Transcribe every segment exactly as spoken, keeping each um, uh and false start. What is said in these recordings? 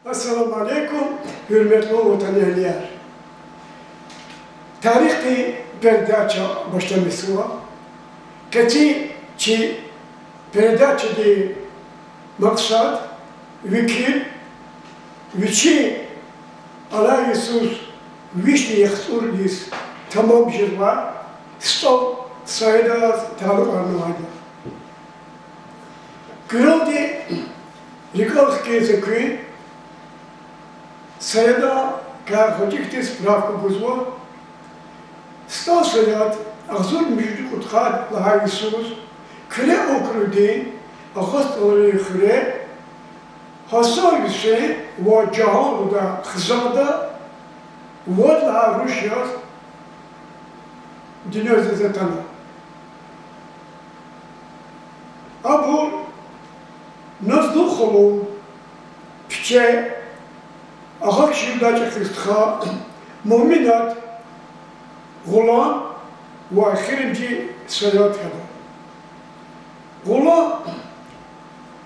Ассаламу алейкум, гьуьрметлу ватанэгьлияр! Тарихдин передача башламишзава. Къенин чи передачадин макьсад, векил, вичин алай йисуз вишни яхцӀур йис тамам жезвай СтӀал Саидаз талукьарнавайди я. Куьрелди рикӀел хкин за куьн, Саидакай гъвечӀи хьтин справка гузва. СтӀал Саид агъзурни муьжуьд кьудкъад лагьай йисуз Куьре округдин Агъа СтӀалрин хуьре Гьасан Гьуьсейн ва Жагьан лугьудай хизанда вад лагьай руш яз дуьньядиз атана. Абур Назлу халу, пиче, агъа кхьидай чӀехи стха Муъминат, Гъулам ва эхиримжи Саид хьана. Гъулам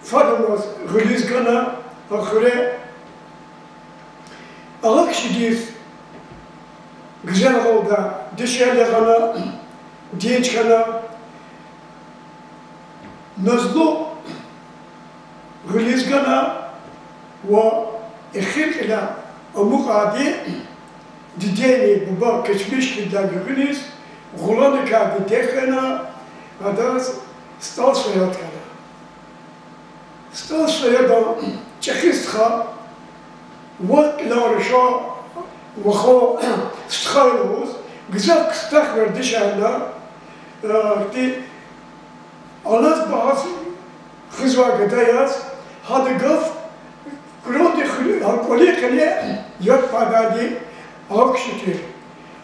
фадамаз гъуьлуьз гана а хуьре, агъа кхьидиз гзаф гъалда дишегьли гъана, динж хьана. Назлу гъуьлуьз гана ва эхир кьиляй амукьайди дидени буба кечмиш хьайидалай гуьгъуьниз Гъуламакай диде хьана, адаз СтӀал Саид хьана. СтӀал Саидан чӀехи стха, вад кьилан руша вахан стха лугьуз, гзаф кстах вердишарна, ахьтин алаз багьаз хуьзвай гада яз, гьадан гаф куьрелди хуьр-, гьа кӀвалин къене яд пайдайди агъа кхьиз тир.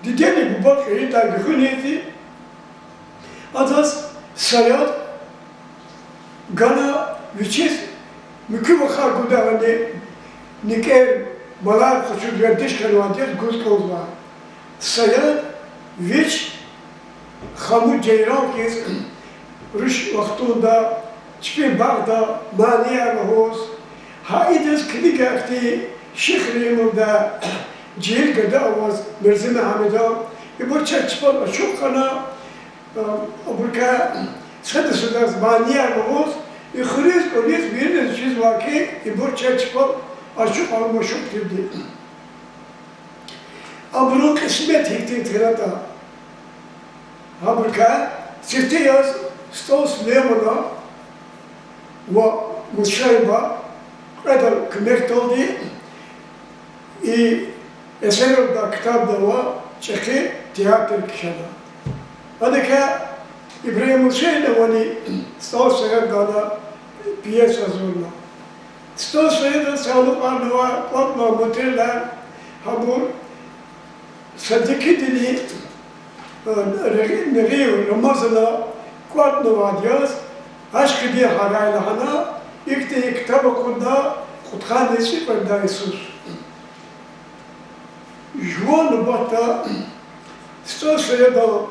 Дидени буба кьейидалай гуьгъуьниз адаз Саид гана вичиз муькуь вахар гудайвални, никӀер, малар къачуз вердиш хьанвайди яз гуз кӀанзавай. Саид вич Хаму Жейран хьиз руш вахтунда чпин багъда манияр лугьуз, гьа идаз килигахьтин Шихрималда жегьил гада аваз Мирза Мегьамедан, ибур чаз чпел ашукь хьана, абурукай сада-садаз манияр лугьуз, и хуьруьз-кӀвализ вириниз чизвай хьи, ибур чаз чпел ашукь-машукь тирди. Абурун кьисмет гьихьтин тиртӀа, гьабурукай сифте яз СтӀал Сулеймана ва Мусаиба кьведал куьмекдалди и эсерралди ктабда ва чӀехи театр кхьена. Адакай Ибрагьим Гьусейновани СтӀал Саиддалай пьеса гьазурна. СтӀал Саидаз талукьарнавай кӀватӀнавай материалар гьабур са декидини, э, Регъи-, Негъиев Рамазана кӀватӀнавайди яз Ашкъидин гьарай лагьана, ихьтин ктаб акъудна кьудкъанни цӀикьвед лагьай йисуз. Жуван нубатда СтӀал Саидан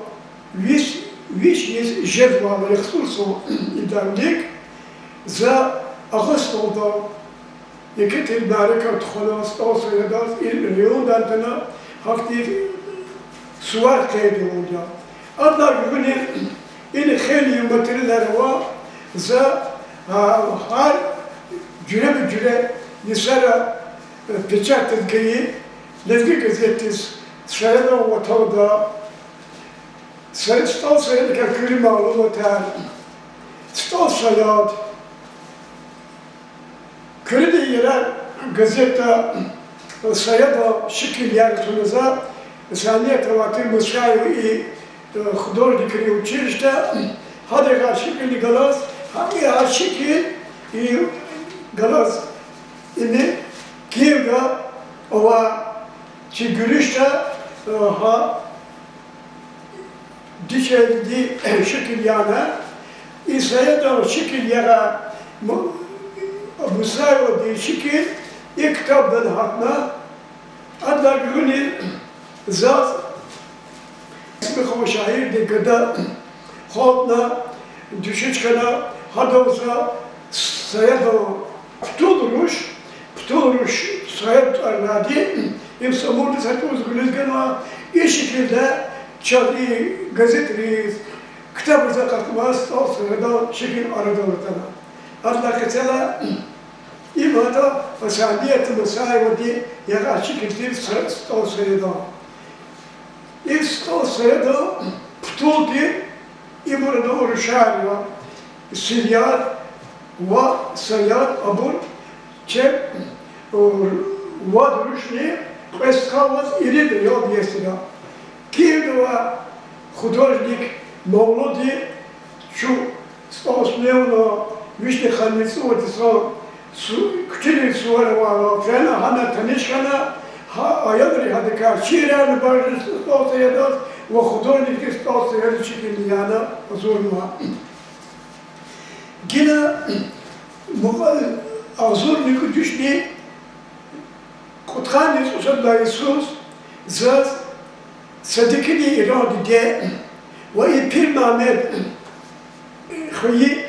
виш, виш йис жезвай яхцӀур сан идалди за Агъа СтӀалда, еке тир мярекат тухвана СтӀал Саидаз, и райондай атана, гьахьтин сувар къейд авурди я. Адалай гуьгъуьниз ина хейлин материалар ава, за, а, гьар жуьреба-жуьре йисара, э, печатдиз гайи Лезги газетдиз Саидан ватанда, Са-, СтӀал Саидакай куьруь малуматар, СтӀал Саид, Куьруьдин ярар газетда Саидан шикил ягъиз туна за, Сания Таватыр Мусаева и, э, художникрин училищеда, гьадан гьа шикилни галаз, гьа и гьа шикил и галаз, ини Киевда авай чи гуьруьшда, э, гьа дишегьлиди шикил яна, и Саидан шикил ягъай Му-, Мусаевадин шикил и ктабдал гьатна, адалай гуьгъуьниз заз Исмаил шаирдин гада халкьна, дуьшуьш хьана, гьадаз за Саидан хтул руш, Туруш Саят тӀварунди, им Самурдиз гьатӀуз гуьлуьз ганва, и шикилда чаз и газетриз, ктабриз акъатнавай СтӀал Саяда шикил арадал атана. Адалай къецела им гьатта Саадият Масаевади ягъай шикил тир СтӀал Саяда. И СтӀал Саяда путул тир, ибур адан рушар я, Сият ва Саят, абур чеб вад рушни кьве стха аваз ирид аялди яз тир. Киевда авай художник Мавлуди чун СтӀал Сулейманан вишни ханвицӀувад йисан куьчедин сувар авайла фена, гьана таниш хьана, гьа аялри гьадакай шиирарни бажна СтӀал Саядаз ва художникди СтӀал Саяда шикилни яна агъзурнава. Гила мукьва-, агъзурни кӀуьд вишни кьудкъанни цӀусад лагьай йисуз заз Садикидин Иран диде ва и Пирмамед хвейи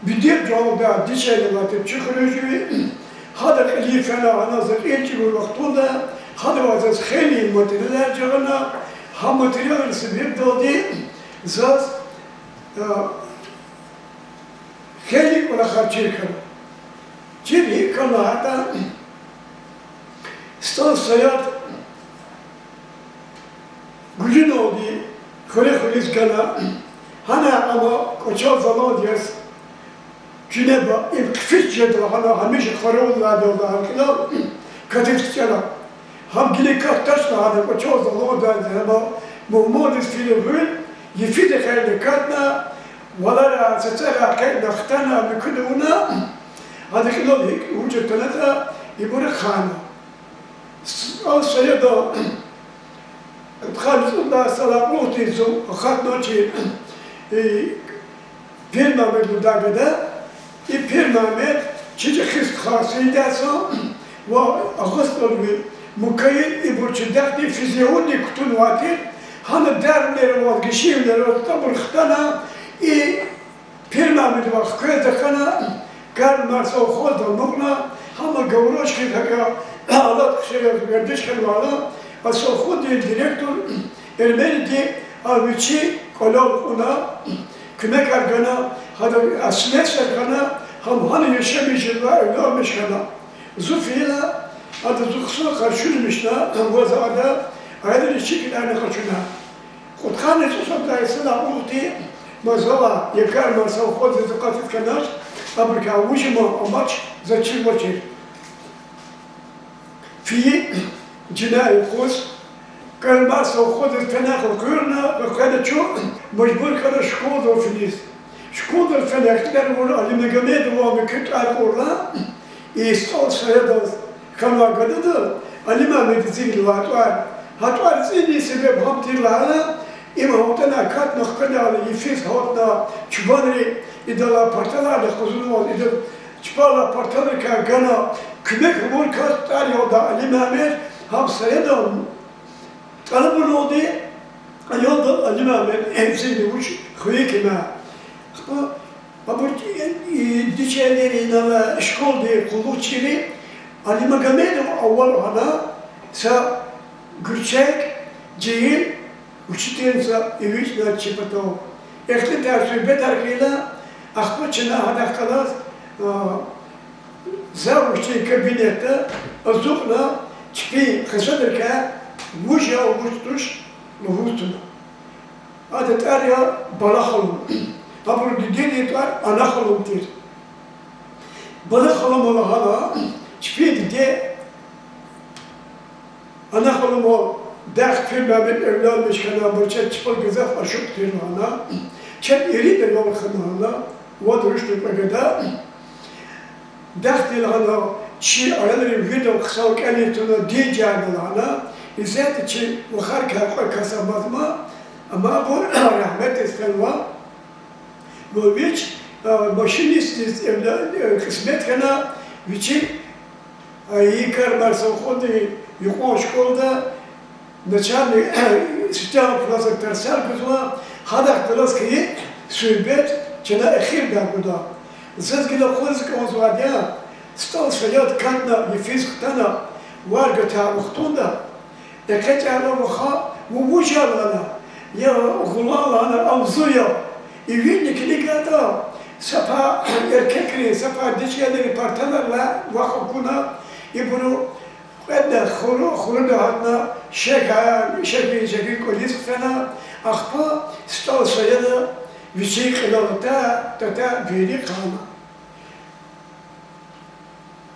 Бедир жуьредалди дишегьлидавай тир чи хуьруьжви, гьада кьилив фена, гьана за кьил чӀугур вахтунда, гьадавай заз хейлин материалар жагъана, гьа материалрин себебдалди заз, а, хейлин кӀвалахар чир хьана. Чир гьикӀ хьана гьатӀа, СтӀал Саяд Гужуналди хуьре-хуьруьз гана, гьана ама кӀвачел заландиз, чуьнеба им хъфиз жеда лагьана, гьамиша къаравулдалда гьа кьилел катиз кичӀела. Гьам гила катдач лагьана, кӀвачел заландиз, гьама Мугьмандиз фейи гъуьл йифиз экъечӀна катна, валара, цацара экъечӀна хтана, муькуьда авуна, гьадан кьилел гьикӀ вуж атанатӀа, ибур хана. СтӀал Саяда кьудкъанни цӀуд лагьай йисалай кьулухъди зун акъатна чи, э, Пирмамед лугьудай гада, и Пирмамед чи чӀехи стха Саидат ва Агъа СтӀалви Мукаил, ибур чи дахдин физиявуддив кутунвай тир, гьана дарвилер аваз, гишинвилер аваз, абур хтана, и Пирмамедвай хквез тахьана, Карл Маркс совхозда амукьна, гьама гавураш хьиз гьакӀ алат хъжеяз вердиш хьанвайла, а совхоздин директор Эрмениди а вичи кӀвалал кьуна, куьмекар гана, гьада слесарь хьана, гьам гьана яшамиш жезва, эвленмиш хьана. Зун фейила, ада зун хъсан къаршуламишна, гьам ваз ада аялриз шикиларни къачуна. Кьудкъанни цӀусад лагьай йисалай кьулухъди ма завай, я Карл Маркс совхоздиз акъатиз хьанач, абурукай вуж ама амач, заз чизвачир. Фейи жина юкъуз Карл Маркс совхоздиз фена элкъуьрна, къекъвена чун мажбур хьана школдал финиз. Школдал фена эхтилар авур Али Мегьамедован муькуь тӀвар кьурла, и СтӀал Саядаз хьанвай гададал Али Мегьамед эцигнавай тӀвар. Гьа тӀвар эцигунин себеб гьам тир лагьана, им гьалтӀана акатна хкведайла йифиз гьалтна, чубанри идалай парталарни къузунваз, ида чпелай парталрикай гана, куьмек авур кас тӀвар ялдай Али Мегьамед, гьам Саядан тӀалабуналди аялдал Али Мегьамед эцигна вуч хвейи кӀан. Ахпа абур, э, дишегьлийри, инал школдин къуллугъчийри, Али Мегьамедов авай лагьана са гуьрчег, жегьил учительница эвичӀна чи патав. Ихтилатар, суьгьбетар хьайила, ахпа чна гьадахъ галаз, а, завучдин кабинетда ацукьна, чпин хесадрикай вуж я, вуж туш лугьуз туна. Адан тӀвар я Бала халун. Абурун дидедин тӀвар Ана халун тир. Бала халума лагьана, чпин диде Ана халумал, дах Пирмамед эвленмиш хьана, абур чаз чпел гзаф ашукь тир лагьана, чеб ирид аял хьана лагьана, вад рушни кьве гада. Дахди лагьана, чи аялрин виридал хъсан кӀелиз туна, дин жагъна лагьана, исятда чи вахарикай кьве кас амазма, амма абур рагьметдиз фенва. Ва вич, а, машинистдиз эвла-, э, кьисмет хьана, вичи, а, и Карл Маркс совхоздин юкьван школада начальный, сифтегьан классра тарсар гузва, гьадахъ галаз хьайи суьгьбет чна эхирдай гуда. Заз гила акъвазиз кӀанзавайди я, СтӀал Саяд катна, йифиз хтана, вар гатар вахтунда, экъечӀайла ваха, вун вуж я лагьана, я Гъула лагьана, ам зун я. И винни килигайтӀа, са пай эркекри, са пай дишегьлийри парталар алай вах акуна, ибуру кьведни хуру, хуруда гьатна, шехьа-, шехьиз-шехьиз кӀвализ хтана, ахпа СтӀал Саяда вичин кьилел атай, атай вири хъана.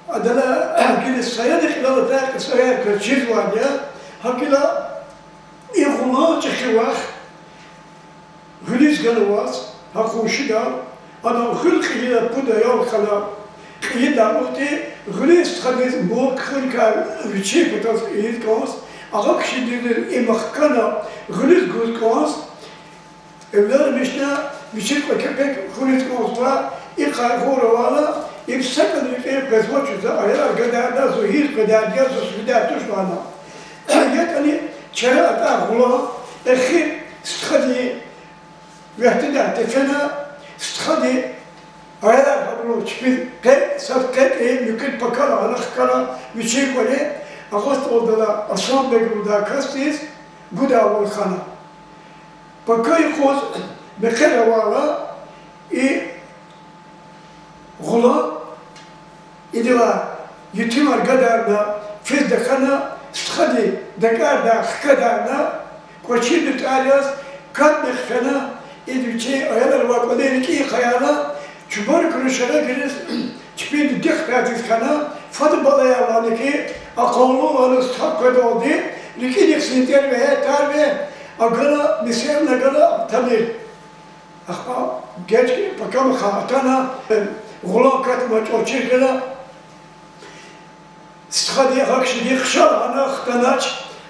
Адалай гила Саяда кьилел атай кьисаяр квез чизвайди я, гьакӀ гила и Гъула чӀехи вах гъуьлуьз ганваз, гьа къуншидал, ада гъуьл кьилиз пуд аял хьана, кьилидай вахтунда гъуьлуьн стхадиз мулк хуьркай вичин патаз ийиз кӀанз, агъа кхьидиз им хкана, гъуьлуьз гуз кӀанз, эвленмишна, вичиз кьве кепек хьуниз кӀанзава, и къайгъу авайла, им сакӀани викӀегь къвезвачиз, за аялар гадарна, зун гьикӀ къведайди я, зун суьгьуьрдай туш лагьана. ЯтӀани чара атӀай Гъула эхир стхадин вегьтидай тефена, стхади аялар гьабуру чпин къе, сад къекъи муькуьд пакала гьана хкана вичин кӀвале, агъа СтӀалдилай Асанбег лугьудай касдиз гудайвал хьана. Пака юкъуз мехъер авайла, и Гъула идавай етимар гадарна, физ тахьана, стхади дакӀардай хкадарна, кӀвачин дутӀар яз катна хъфена, ида вичин аялривай кӀвале рикӀин хьайила, чубарукри шарагриз чпин диде хтайдиз хьана, фад балаяр лагьана хьи, акьуллу лагьана стха къведалди, рикӀиник синтӀер вегьей, тар вегьей, агана, месел агана тамир. Ахпа геж пакамахай атана, Гъула катма чӀал чир хьана, стхади гьахьтин хъша лагьана хтанач,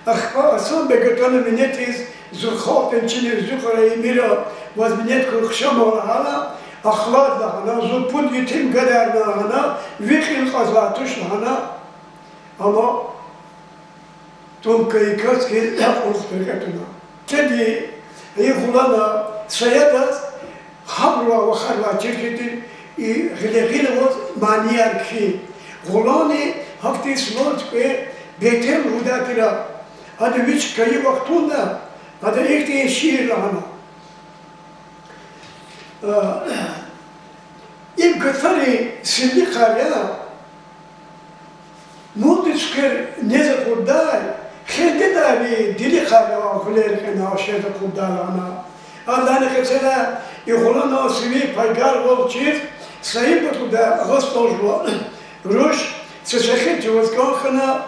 ахпа Асанбег атана минетиз, зун халкьдин чилин зуькъара эмир я, ваз минет хьуй, хъша ман лагьана, ахлад лагьана, зун пуд етим гадарна лагьана, ви кьил кьазвай туш лагьана, амма тӀум кайи кас хьиз кьулухъ рекье туна. Куьне и Гъулана Саядаз гьабурувай вахар лагьай чир хьайитӀа, и гъиле-гъиле аваз манияр кхьин. Гъулани гьахьтин сувар туькӀвей бейтер лугьудай тир. Ада вич кайи вахтунда ада ихьтин шиир лагьана. Иб гатфарин синни къар я, мурди цуьквер нез акъуддай, хендедайрин дили къар я, гъуьлер кьена шез акъуддай лагьана. Адалай къецелай и Гъулана сивин пайгарвал чир Саид-Батуда агъа СтӀал жува руш са сехиб чӀавуз кӀан хьана,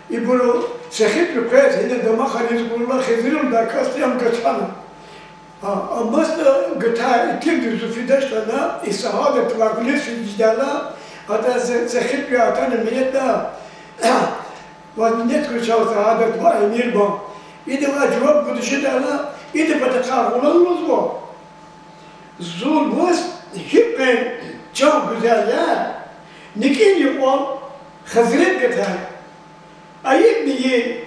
ибуру сехибрин къвез гьина дамахар ийиз акурла, Хизри лугьудай касди ам гатана. А, амма са гатар итимдиз зун фидач лагьана, и Сагьадат вагьлис фидайла, адаз сехибри атана минетда, ваз минет хьуй чал, Сагьадат, ваъ, эмир бан. Идавай жаваб гуда жедайла, ида патахъай Гъулана лугьузва: зун ваз гьикьван чан гуьзел я, никӀин юкьвал хазрет гатар. Айибни я,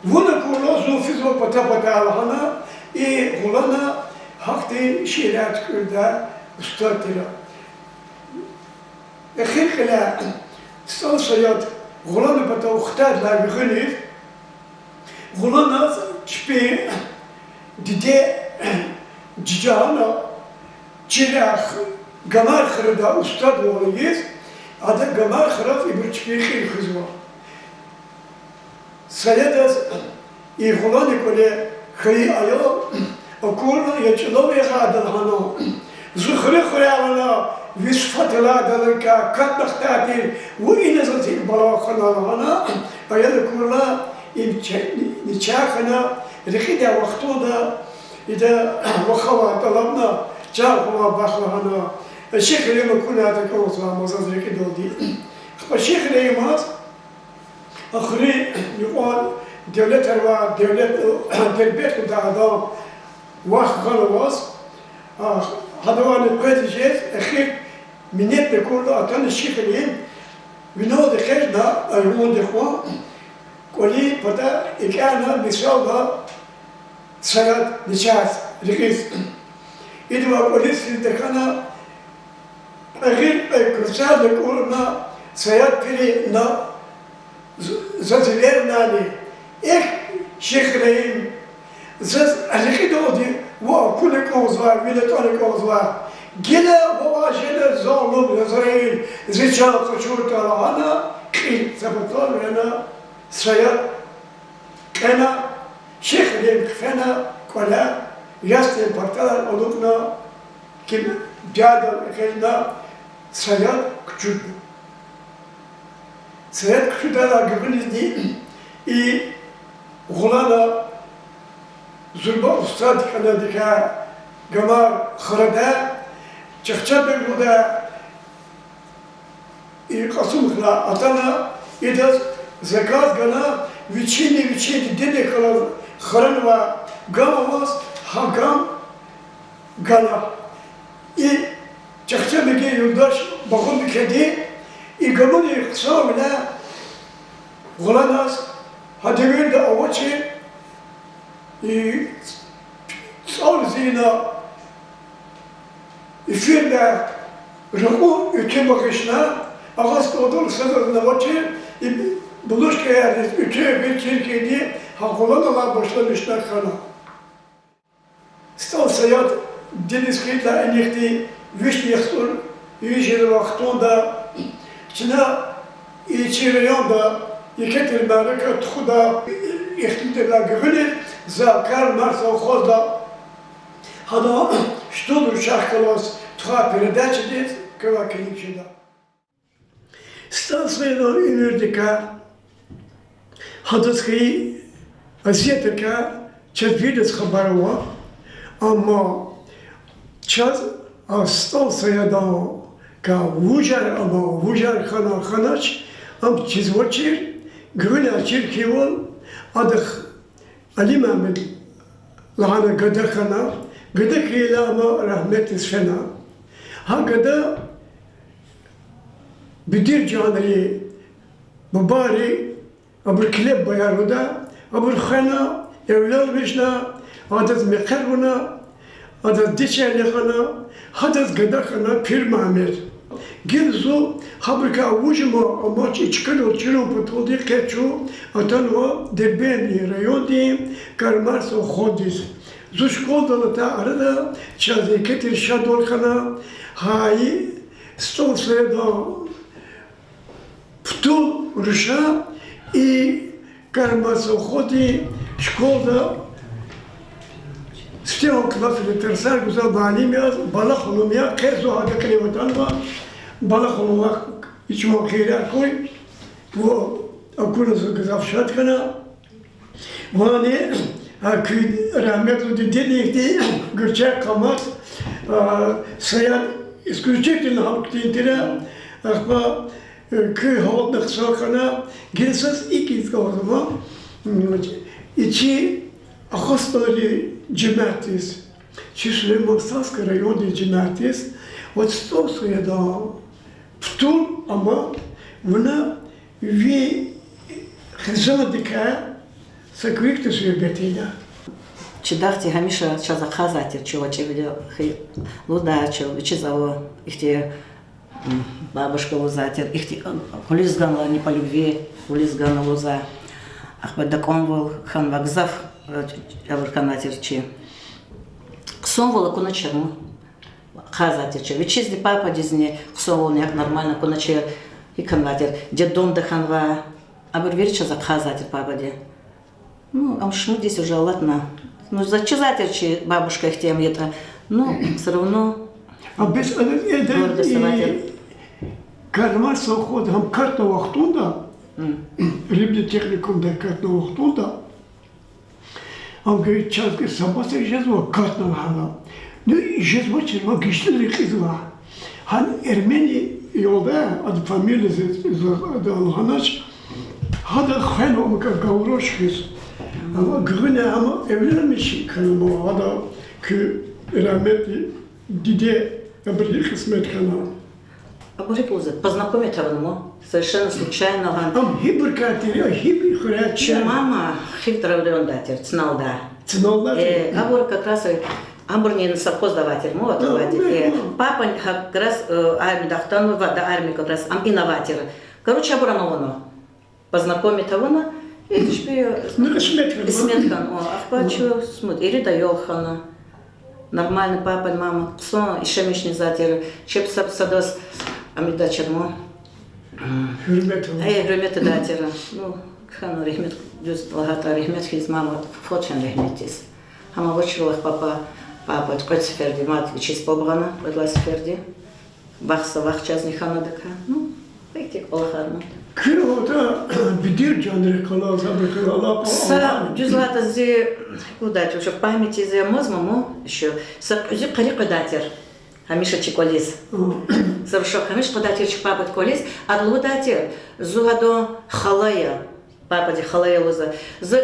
вун акурла зун физва пата-пата лагьана, и Гъулана гьахьтин шиирар туькӀуьрдай устад тир. Эхир кьиле СтӀал Саяд Гъулана патав хтайдалай вегьиниз, Гъуланаз чпин диде Жижагьана чирай гамар храдай устадвал ийиз, ада гамар храз ибур чпин кьил хуьзва. Саядаз и Гъуланин кӀвале хьайи аял акурла, я чӀулав ягъайла лагьана, зун хуьре хвейила, ви сифат алайдалайкай катна хтай тир, вун ина заз гьикӀ бала хьана лагьана, аял акурла, им начагъ хьана, рекьидай вахтунда ида вахавай тӀалабна, чан хъувуна бах лагьана, шихирим акунайтӀа кӀанзавай ман заз рекьидалди. Ахпа шихирар ийимаз, ахири юкьван девлетар ва девлет, Дербент лугьудай адан вах гъанваз, а, гьадавайни къвез жез, эхир минетда акурла атана шихир ийин, винелди экъечӀна, айвандихъ кьван, кӀвалин пата экӀяна, меселда, Саяд начагъ рекьиз. Идавай кӀвализ физ тахьана, кьве гъил, кьве куьрсар акӀурна, Саят пири на, з-, заз эвернани, эхь, Шихраим, заз рекьидалди вун акуна кӀанзава, вил атӀана кӀанзава. Гила вавай жеда залум Азраил, зи чан къачуртӀа лагьана, кьил са патал вегьена, Саят кьена, Шихраим хъфена кӀваляй, ясдин парталар алукӀна, ким-, дядал экъечӀна, Саят кучудна. Саят кучудайла гуьгъуьнизни и Гъулана зурба устад хьана дикай гамар храдай, Чахчабег лугьудай и Кьасумхуьрел атана, идаз заказ гана, вичини вичин дидедин хьана хранвай гам аваз, гьа гам гана. И Чахчабегдин юлдаш Багъумбикеди и гамунин хъсанвиляй Гъуланаз гьа девирда авачир, и цӀал зина эфирда ракьун уьтуь багъишна, агъа столдал садазни авачир, и булочкаярдиз уьтуь гъил чир хьайиди, гьа Гъуланалай башламишна хьана. СтӀал Саят диниз хьайидалай инихъди вишни яхцӀур ийиз жезвай вахтунда чна и чи районда еке тир мярекат тухуда, ихтилатдилай гуьгъуьниз за Карл Маркс совхозда гьадан стул рушахъ галаз тухвай передачадиз квевай килиг жеда. СтӀал Саядан уьмуьрдикай гьадаз хьайи азиятрикай чаз виридаз хабар ава, амма чаз а СтӀал Саяданкай вужар ама, вужар хьана хьанач, ам чизвачир, гуьгъуьнай чир хьайивал, адахъ Али Мамед лагьана гада хьана, гада хьайила ама рагьметдиз фена. Гьа гада Бедиржанри, бубайри, абур Килеб бояр лугьуда, абур хвена, эвленмишна, адаз мехъер авуна, адаз дишегьли хьана, гьадаз гада хьана Пир Мамед. Гила зун гьабурукай вуж ама, амма чи чкадал чирун паталди къе чун атанва Дербентдин райондин Кармар совхоздиз. Зун школадал атай арада чаз еке тир шадвал хьана, гьа и СтӀал Саядан путул руша и Кармар совхоздин школада сифтегьан классра тарсар гузвай муаллим яз, Бала ханум я, къе зун гьада кьиле атанва, Бала ханум вахъ ичман хийирар хьуй, ва акуна зун гзаф шад хьана. Вани, а, куь рагьметлу дидедин ихьтин гуьрчег къамат, а, Саят исключительно гьахьтин тир я, ахпа, э, куь гьалдин хъсан хьана, гила заз икӀ ийиз кӀанзава, м, и чи Ахасталдин жемятдиз, чи Сулейман-Стальский райондин жемятдиз, вот СтӀал Саядан путул ама, вуна ви хизандикай са куь ихьтин суьгьбет ийида. Чи дахди гьамиша чаз ахъайзавай тир, чи гъвечӀивиле хьи лугьудай чав вичиз ава, ихьтин, м, бабушка лугьузвай тир, ихьтин, кьулиз гана, не по любви, кьулиз гана лугьузва. Ахпа дакӀанвал хьанва гзаф, э, абур хьанвай тир чи. Хъсанвал акуначир ам. Ахъайзавай тир чаз. Вичизни, пападизни хъсанвал гьакӀ нормально акуначир, гьикӀ хьанвай тир, детдомда хьанва. Абур вири чаз ахъайзавай тир папади. Ну, ам шумуд йис уже алатна. Ну, заз чизвай тир чи бабушка ихьтин ам ятӀа. Ну, всё равно. А бес ана эдем гордость авай тир. Кармар совхоз гьам катна вахтунда, рыбный техникумда катна вахтунда, ам гайи чаз гайи са масакӀа жезва, катна лагьана. Ну, жезвачир, ма гишин рекьизва. Гьана Эрмени ялда, адан фамилия зи, зи, ада лагьанач, гьада хвенва ам гаврош хьиз. Амма гуьгъуьна ам эвленмиш хьана, ма гьада куь рагьметдин диде, абуруз кьисмет хьана. Абур гьикӀ лугьузва, познакомить авунва, совершенно случайно гьана. Ам гьибурукай тир я, гьибур хуьряй чан? Мама Хивтра райондай тир, Цналда. Цналда тир? Э, абур как раз, э, абурни совхозда авай тир, ма, вот, авай тир. Э, папа как раз, э, армиядай хтанва, да, армия как раз, ам ина авай тир. Короче, абур ана вуна. Познакомить авуна, и чпи Ну, кьисмет хьана. Кьисмет хьана, о, ахпа чун смут, ирид аял хьана. Нормально, папа, мама, хъсан ишемишни затир, чеб сад-садаз, ам идачир ма. Гьуьрмет ава. Э, гьуьрмет идачир. Ну, хьана рагьмет, дуьз лагьайтӀа, рагьмет хьиз мама, фот фена рагьметдиз. Гьам авачир вахъ папа, папа кьвед сеферди мад вичиз паб гъана, кьвед лагьай сеферди. Вахъ са вахъ чазни хьана адакай. Ну, ихьтин кӀвалахар ма. Куь вада бедер жанрихъ галаз, абурукай алакъа Са, авани? Дуьз лагьайтӀа, зи, кудай, уже памятиз амазма ман, ещё са кьуьзуь къари къведай тир гьамиша чи кӀвализ. Са рушак гьамиша къведай тир чи пападин кӀвализ, ада лугьудай тир, зун гьадан хала я. Пападин хала я лугьузва. За,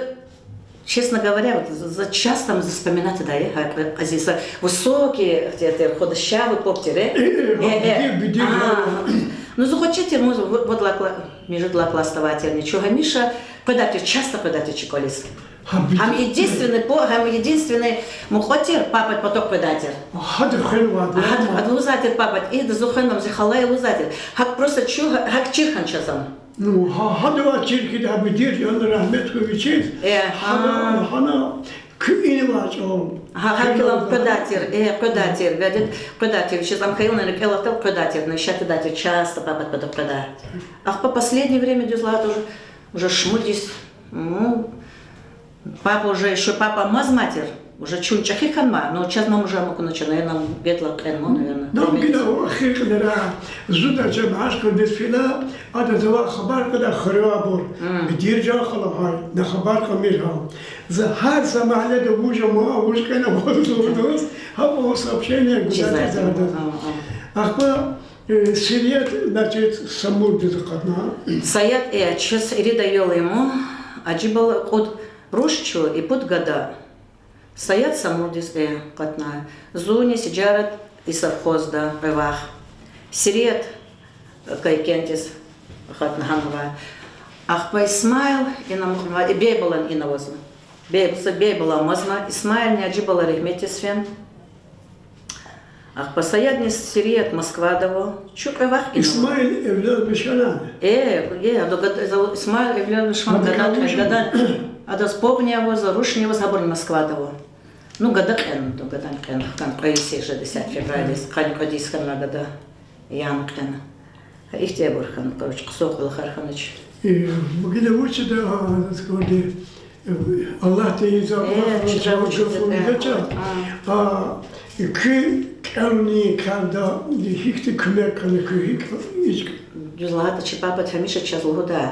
честно говоря, вот, за часто ам за вспоминать ийидай гьа кьве кьилди, са высокий, те-, тир, худощавый поп тир, э? Э, э, Э, э. бедер, бедер А, жанр. Ну, за гъвечӀи тир, ну, вот, вот лагьай кла-, между лагьай класс авай тир, ничего, гьамиша къведай тир, часто къведай тир чи кӀвализ. Гьа, бедер. Гьам единственный по-, гьам единственный мукьва тир, пападин патав къведай тир. Гьада хвенвайди А, гьада, ман. Ада лугьузвай тир папади, ида зун хвенва, зи хала я лугьузвай тир. ГьакӀ просто чу-, гьакӀ чир хьана чаз ам. Ну, гьа-, гьадавай чир хьиз, гьа бедер жанр, рагьмет хьуй вичиз. Э, Гьана, а. гьана, куь инвай чӀал. Гьа, гьа килан къведай тир, э, къведай тир, гадид, къведай тир вичиз, ам хьайила рикӀел атайла къведай тир, навещать ийидай тир, часто пападин патав къведай. Ахпа последнее время, дуьз лагьайтӀа, уже, уже шумуд йис, ну, папа уже, ещё папа амазмай тир, уже чун чӀехи хьанмай, ну, чаз мама уже амукьна чна, я нам гедла кьенва, наверное. Нам гила ахир кьилера, зун ачам ашкъа дес фила, ада завай хабар кьада хуьруьбур. Бедер жан хала гьай, на хабар кьамир гьа. За гьар са магьледа вуж ама, вуж кьена, вуж лугьуз, гьа сообщение гудай тир за ада. Ахпа, э, Сирият, значит, Самурдиз акъатна. Саят, э, чаз ирид аял я ман, Ажибала кьуд руш чун и пуд гада. Саят Самурдиз, э, акъатна. Зунни Сижарат и совхозда кьве вах. Сирият, э, Кайкентиз акъатна гьанва. Ахпа Исмаил ина амукьнавай, э, Бейбалан ина авазва. Бей-, са Бейбала амазма, Исмаилни Ажибала рагьметдиз фена. Ахпа Саятни Сирият Москвада ава, чун кьве вах ина ава. Исмаил эвланмиш хьана? Э, э, ада гад-, за-, Исмаил эвланмиш хьана, Ада гадани, калмиш? гадани. Адаз пабни авазва, рушни авазва, гьабурни Москвада ава. Ну, гада кьена, гадани кьена, хкан кьве йис жеда десятого февраля, къанни кьвед йис хьана гада, яна кьена. Гьа ихьтинбур хьана, короче, хъсан кӀвалахар хьанач. Э, гила вучда, а, скажи, э, Аллагьди за Э, Аллагь чида, чида, чида, чида, э, а, куь кӀелунин карда гьихьтин куьмек хьана, куь гьикӀ, гьич Дуьз лагьайтӀа, чи папа гьамиша чаз лугьудай,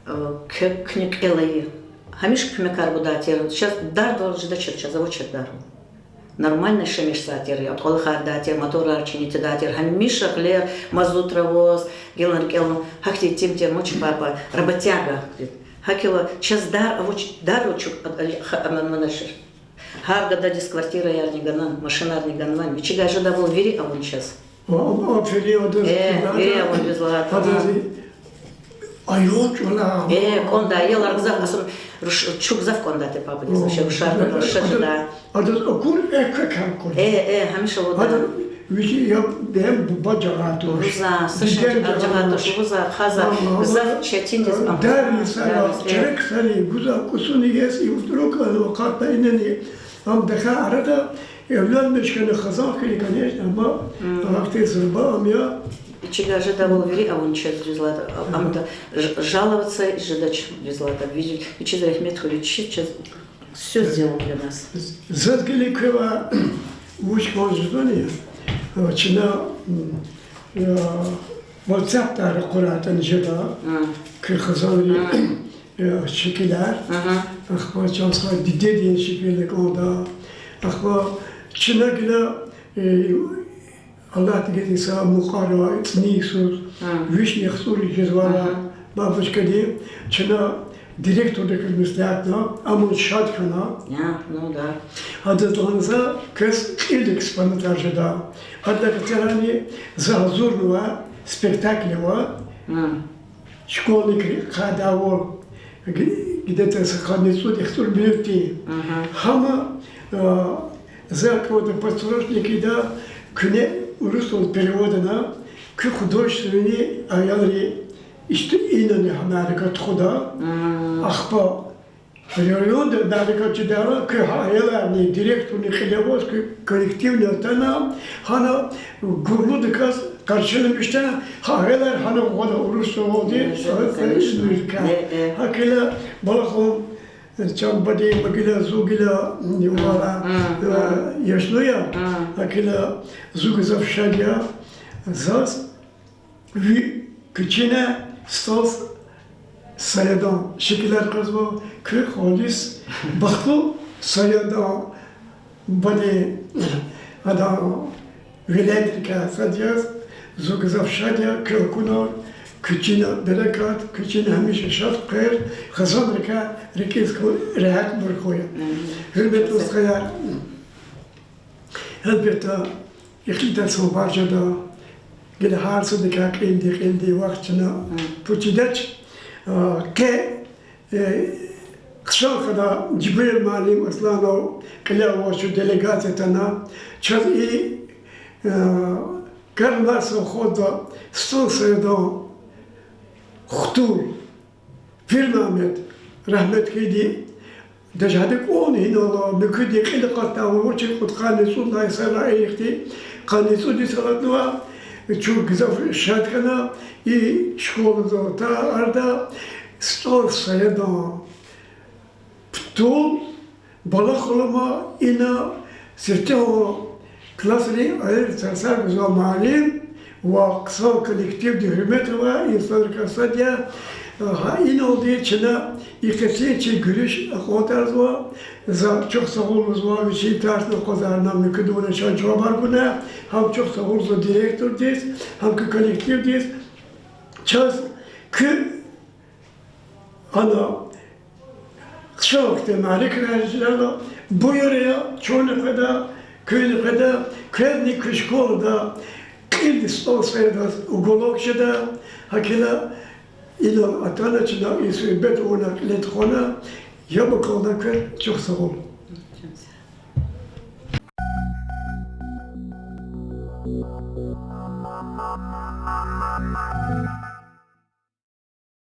э, куь-, куьне кӀел ая. Гьамиша куьмекар гудай тир, чаз дарвал жедачир, чаз авачир дарвал. Нормально яшамиш жедай тир, я кӀвалахар гудай тир, моторар чинидай тир, гьамиша гъилер, мазутра аваз, гелан рикӀел, гьахьтин итим тир ман чи папа, работяга. ГьакӀ хьайила чаз дар авач, дар авач, а, а, ха-, аман манашир. Гьар гададиз квартираярни гана, машинарни ганвай, вичивай жедайвал вири авун чаз. Ва, ва, вири адаз Э, кӀелда, вири авун, дуьз лагьайтӀа. Адаз аял чӀала. Э, кӀандай, аялар гзаф, асул руш-, чун гзаф кӀандай тир пападиз, вообще рушар, рушар жедай. Адаз акур экв кар кӀанда. Э, э, гьамиша лугьудай. Адаз вичи я бен буба жагъай туш, Лугьуза, са диден шан жагъай жагъай туш, туш. Лугьуза, хаза, Ва, ва, гзаф четиндиз дар ам-, йисара, дарвал, э. Чара ксари гуза кӀусуни ес и утрукан вакъатда инани, ам даха арада эвланмиш хьана, хизан хьана, конечно, амма гьахьтин зурба ам я. Вичивай жедайвал вири авун чаз, дуьз лагьайтӀа, а-, амда ж-, жаловаться жедач, дуьз лагьайтӀа, вичи-, вичиз рагьмет хьуй, вичи чаз всё сделал для нас. Заз гила квевай вуч кӀанзавани, чна, м, э, WhatsApp-дай ракъурайтӀани жеда куь хизанрин, э, шикилар. Ахпа чан са дидедин шикил кӀанда. Ахпа чна гила, э, Аллагьди гайитӀа, са мукьвара, цӀни йисуз, вишни яхцӀур жезвайла, бабочкади, чна директордихъ галаз меслятна, ам шад хьана. Адаз лагьана за квез кьилди экспонатар жеда. Адалай патарани за гьазурнава спектакль ава. Школьникрин къайдавал, где-то са къанни цӀуд яхцӀур минутдин. Гьама, а, за кӀанда подстрочникда, куьне урусдал переводна, куь художественный аялри Ишти инани гьа мярекат тухуда. Ахпа районда мярекат чидайла, куь гьа аяларни, директорни кьиле аваз, куь коллективни атана, гьана гурлудаказ къаршиламишна, гьа аялар гьана гъана урус чӀалалди, конечно, уьмуьрдикай. Гьакила балахун, чан бадейи, ма гила, зун гила, вала, яшлу я, гьакила зун гзаф шад я, заз ви куьчина СтӀал Саядан шикилар кьазва, куь халис бахтлу Саядан бадейи, адан веледрикай сад яз, зун гзаф шад я, куь акунар, куьчина берекат, куьчина гьамиша шад хъвер, хизанрикай рикӀиз хьуй, регьятбур хьуй. Гьуьрметлу стхаяр, гьелбетда, ихтилатар сан варз жеда, гила гьар садакай кьилди-кьилди вахт чна пуд жедач. Къе хъсан хада Жибрил муаллим Асланов кьиле аваз чун делегация атана, чаз и Карл Марксдин хода СтӀал Саядан хтул Пирмамед рагьмет хьуйди, дажагьди кӀвални гьинал ала, муькуьди кьил акъатна, вучиз кьудкъанни цӀуд лагьай йисара, ихьтин къанни цӀуд йис алатнава, чун гзаф шад хьана, и школадал та арада СтӀал Саядан хтул, бала хулама ина сифтегьан классрин аялриз тарсар гузвай муаллим ва хъсан коллективди гьуьрмет авай инсанрикай сад я. Гьа иналди чна и къенин чи гуьруьш акьалтӀарзава. За чухсагъул лугьузва вичин тарсуни акъвазарна, муькуьда авуна чан жавабар гуна, гьам чухсагъул лугьузва директордиз, гьам ки коллективдиз. Чаз куь ана хъсан вахтунда мярекатар жедайла, буюр, я чунни къведа, куьнни къведа, квезни куь школада кьилди СтӀал Саядаз уголок жеда, гьакила инал атана чна и суьгьбет авуна кьиле тухвана, яб акална квез, чухсагъул.